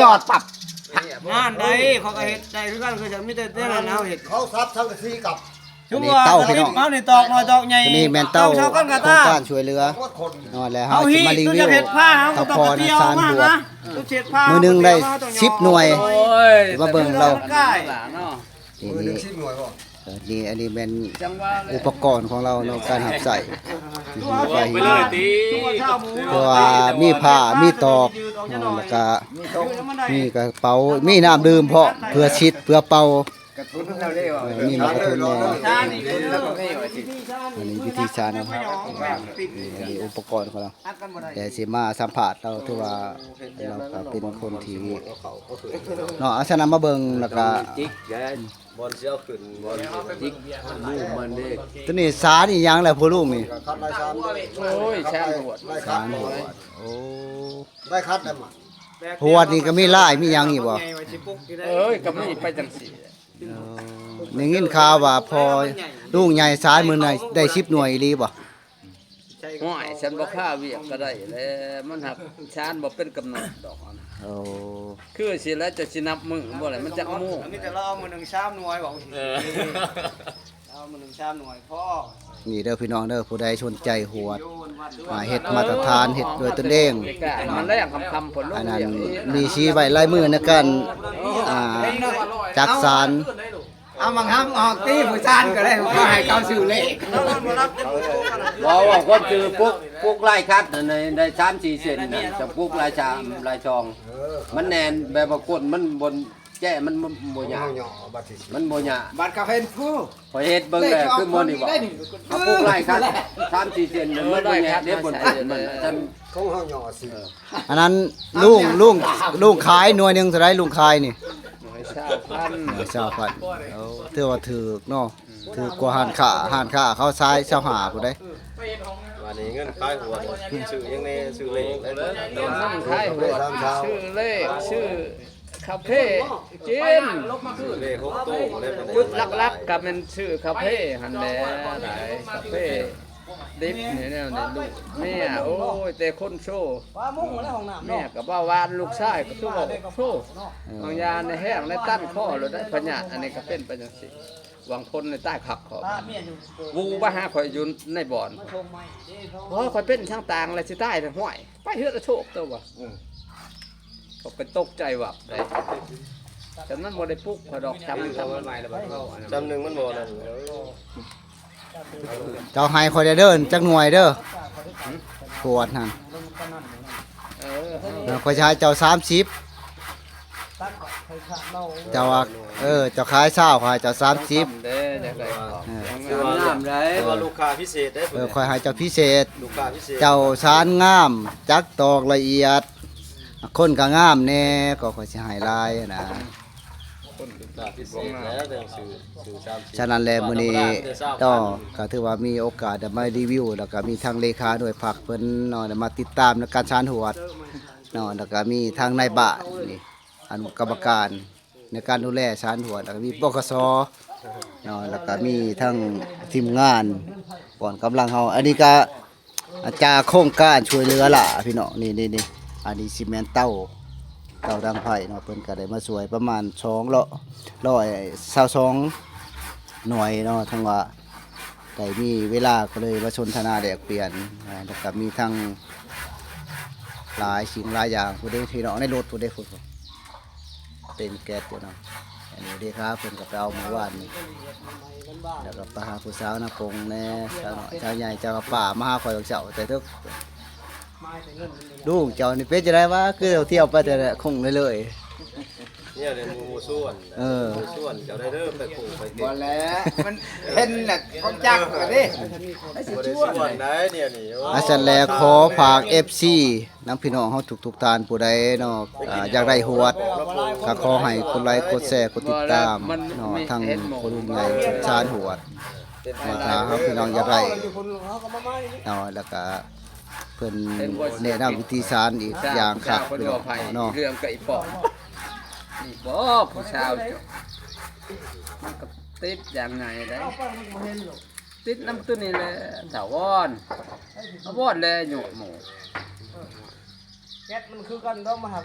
ຈອດປັບ ງານໃດເຂົາກໍເຮັດໄດ້ຄືກັນ ຄືຈະມີແຕ່ແນວນັ້ນເຮົາເຮັດ ເຂົາສັບສັງກະສີກັບ ຄືວ່າເຕົາພີ່ນ້ອງ ເຮົານີ້ຕອກນ້ອຍຕອກໃຫຍ່ ນີ້ແມ່ນເຕົາ ໂຄງການຊ່ວຍເຫຼືອ ເນາະ ແລ້ວເຮົາຊິມາຣີວິວ ເຮົາເຮັດຜ້າ ເຮົາກໍຕ້ອງໄປເອົາມານະ ມື້ໜຶ່ງໄດ້ສິບໜ່ວຍ ມາເບິ່ງລາວ ມື້ໜຶ່ງສິບໜ່ວຍບໍ່? ເອີ ນີ້ ອັນນີ້ແມ່ນອຸປະກອນຂອງລາວເນາະ ການຮັບໃຊ້ ເພາະວ່າມີຜ້າ ມີຕອກເນາະ ແລ້ວກະມີກະເປົາ ມີນ້ຳດື່ມພ້ອມ ເພື່ອຊິດ ເພື່ອເປົ່າ ເອີ ມີໝາກກະທຸນແດ່ ອັນນີ້ວິທີສານເນາະ ນີ້ ອັນນີ້ອຸປະກອນຂອງລາວ ແຕ່ຊິມາສຳພາດລາວ ຖືວ່າລາວກະເປັນຄົນທີ່ເນາະ ເອົາສະນັ້ນມາເບິ່ງ ແລ້ວກະ ບ່ອນຊິເອົາຂຶ້ນ ບ່ອນຊິຈິກ ລູກມັນເດ້ ຕົວນີ້ສານອີ່ຫຍັງລະພໍ່ລຸງນີ້? ໂອ້ຍ ສານຫວດ ສານຫວດ ໂອ້ ໄດ້ຄັດໄດ້ມາ ຫວດນີ້ກໍມີລາຍມີຫຍັງອີກບໍ່? ເອີຍ ກໍມີໄປຈັ່ງຊີ້ ເອີ ໄດ້ຍິນຂ່າວວ່າພໍ່ລຸງໃຫຍ່ສານມື້ນັ້ນໄດ້ສິບໜ່ວຍອີ່ຫຼີບໍ່? ໂອ້ຍ ສັນບໍ່ຄາວຽກກໍໄດ້ແຫຼະ ມັນຫາກສານບໍ່ເປັນກຳນົດດອກ ໂອ້ ຄືຊິແລ້ວ ເຈົ້າຊິນັບມື້ບໍ່ແຫຼະ ມັນຈັກໂມງ ມີແຕ່ລາວເອົາມື້ໜຶ່ງສາມໜ່ວຍ ເວົ້າ ເອີ ເອົາມື້ໜຶ່ງສາມໜ່ວຍພໍ ນີ້ເດີພີ່ນ້ອງເດີ ຜູ້ໃດສົນໃຈຫວດ ອ່າ ເຮັດມາດຕະຖານ ເຮັດດ້ວຍຕົນເອງ ມາແລງຄ່ຳໆ ພຸ້ນ ອັນນັ້ນມີສີໄວ້ລາຍມືໃນການ ອ່າ ຈັກສານ ເອົາບັກຫຳອອກຕິ ຜູ້ຊານກໍໄດ້ ກໍໃຫ້ເຂົາຊື້ເລກ ບໍ່ ວ່າຄົນຊື້ປຸກ ປຸກລາຍຄັດນັ້ນໄດ້ສາມສີ່ເຊັນ ຈະປຸກລາຍຊາມລາຍຊອງ ມັນແໜ້ນ ແບບວ່າກົ້ນມັນບໍ່ແຈ້ ມັນບໍ່ຍາກ ມັນບໍ່ຍາກ ບັດເຂົາເຫັນຜູ້ ຂ້ອຍເຮັດເບິ່ງແລ້ວ ຄືໝໍນີ້ບໍ່ ເອົາປຸກລາຍຄັດສາມສີ່ເຊັນ ມັນບໍ່ແຍກເດ້ ບ່ອນມັນຊັ້ນ ຂອງເຮົາຫຍໍ້ຊື່ ອັນນັ້ນລຸງ ລຸງ ລຸງຂາຍໜ່ວຍໜຶ່ງເທົ່າໃດ ລຸງຂາຍນີ້? ໜ່ວຍຊາວພັນ ໜ່ວຍຊາວພັນ ໂອ້ ຖືວ່າຖືກເນາະ ຖືກກວ່າຮ້ານຄ້າ ຮ້ານຄ້າເຂົາຂາຍຊາວຫ້າພຸ້ນເດ້ ບາດນີ້ເງິນຂາຍຫວດ ຊື້ຫຍັງແດ່ ຊື້ເລກ ຂາຍຫວດ ຊື້ເລກ ຊື້ ກາເຟກິນ ເລກຫົກໂຕ ຈຸດຫຼັກໆກໍແມ່ນຊື້ກາເຟຫັ້ນແຫຼະ ກາເຟດິບນີ້ແນວນີ້ ລູກເມຍ ໂອ້ຍ ແຕ່ຄົນໂຊ ເມຍກໍເບົາຫວານ ລູກຊາຍກໍຄືວ່າໂຊ ບາງຢ່າງໃນແຫ້ງໃນຕັນຄໍໂລດໄດ໋ ພະຍາດອັນນີ້ກໍເປັນໄປຈັ່ງຊີ້ ຫວັງຜົນໃນຕາຍຄັກຂໍ ວູມາຫາຂ້ອຍຢູ່ໃນບ່ອນ ໂອ້ ຂ້ອຍເປັນທາງຕ່າງແລ້ວຊິຕາຍແລ້ວ ຫ້ວຍ ໄປເຮືອນອະໂຊກຕົວະ ເອີ ກໍເປັນຕົກໃຈວັບໄດ໋ ຈຳນັ້ນບໍ່ໄດ້ປຸກຂ້ອຍດອກ ຈຳ ຈຳ ຈຳໜຶ່ງມັນບໍ່ນັ້ນ ເຈົ້າໃຫ້ຂ້ອຍແດ່ເດີ ຈັກໜ່ວຍເດີ ກວດຫັ້ນ ເອີ ເອີ ຂ້ອຍຊິໃຫ້ເຈົ້າສາມສິບ ເຈົ້າວ່າ ເອີ ເຈົ້າຂາຍຊາວ ຂ້ອຍໃຫ້ເຈົ້າສາມສິບ ເອີ ງາມໄດ໋ ແຕ່ວ່າລູກຄ້າພິເສດເດ້ ເອີ ຂ້ອຍໃຫ້ເຈົ້າພິເສດ ລູກຄ້າພິເສດ ເຈົ້າສານງາມ ຈັກຕອກລະອຽດ ຄົນກໍງາມແດ່ ກໍຂ້ອຍຊິໃຫ້ຫຼາຍນະ ສະນັ້ນແຫຼະ ມື້ນີ້ເນາະ ກໍຖືວ່າມີໂອກາດໄດ້ມາຣີວິວ ແລ້ວກໍມີທາງເລຂາໜ່ວຍພັກເພິ່ນເນາະ ໄດ້ມາຕິດຕາມໃນການສານຫວດເນາະ ແລ້ວກໍມີທາງນາຍບ້ານນີ້ ອະນຸກຳມະການໃນການດູແລສານຫວດ ແລ້ວກໍມີ ປກສ ເນາະ ແລ້ວກໍມີທັງທີມງານກອງກຳລັງເຮົາ ອັນນີ້ກໍ ຈາກໂຄງການຊ່ວຍເຫຼືອຫຼ້າພີ່ນ້ອງ ນີ້ໆ ອັນນີ້ຊິແມ່ນເຕົາ ເຕົາດັງໄຟເນາະ ເພິ່ນກໍໄດ້ມາຊ່ວຍປະມານສອງ ຮ້ອຍຊາວສອງໜ່ວຍເນາະ ທັງວ່າໄດ້ມີເວລາກໍເລີຍມາສົນທະນາແລກປ່ຽນ ແລ້ວກໍມີທັງຫຼາຍສິ່ງຫຼາຍຢ່າງພຸ້ນເດ້ ພີ່ນ້ອງ ໃນລົດພຸ້ນເດ້ ພຸ້ນ. ເຕັມແກັດຢູ່ເນາະ ອັນນີ້ເດ້ ເພິ່ນກໍໄປເອົາມື້ວານນີ້ ແລ້ວກໍໄປຫາຜູ້ສາວນາກົງແດ່ ສາວນ້ອຍສາວໃຫຍ່ ເຈົ້າກໍປ້າມາຫາຂ້ອຍຕອນເຊົ້າແຕ່ເຖິກ ລຸງເຈົ້ານີ້ເປັນຈັ່ງໃດວະ ຄືທ່ຽວໄປແຕ່ຄົງເລື້ອຍໆ ແນວໃດໝູ່ຊວນ ເອີ ໝູ່ຊວນເຈົ້າໄດ້ເດີ ໄປຄົງໄປເກັບ ບໍ່ແລ້ວ ມັນເຫັນແຫຼະ ຄົນຈັກກໍເດ້ ໄປຊິຊວນ ບໍ່ໄດ້ຊວນໃດ ແນວນີ້ ໂອ້ຍ ອັນຊັ້ນແຫຼະ ຂໍຝາກເອັຟຊີ ນຳພີ່ນ້ອງເຮົາທຸກໆທ່ານ ຜູ້ໃດເນາະ ອ່າ ຢາກໄດ້ຫວດ ກໍຂໍໃຫ້ກົດໄລກົດແຊກົດຕິດຕາມເນາະ ທັງພໍ່ລຸງໃຫຍ່ສານຫວດ ຖ້າຫາກພີ່ນ້ອງຢາກໄດ້ເນາະ ແລ້ວກໍເພິ່ນແນະນຳວິທີສານອີກຢ່າງຄັກພີ່ນ້ອງເນາະ ເລື່ອງໄກ່ປອມ ນີ້ບໍ່ຜູ້ສາວ ມັນກໍຕິດຢ່າງໃຫຍ່ເດ້ ຕິດນຳຕົວນີ້ແຫຼະ ຖາວອນ ຖາວອນແລະໂຍກໝູ ແກັດມັນຄືກັນເນາະ ມາຫາ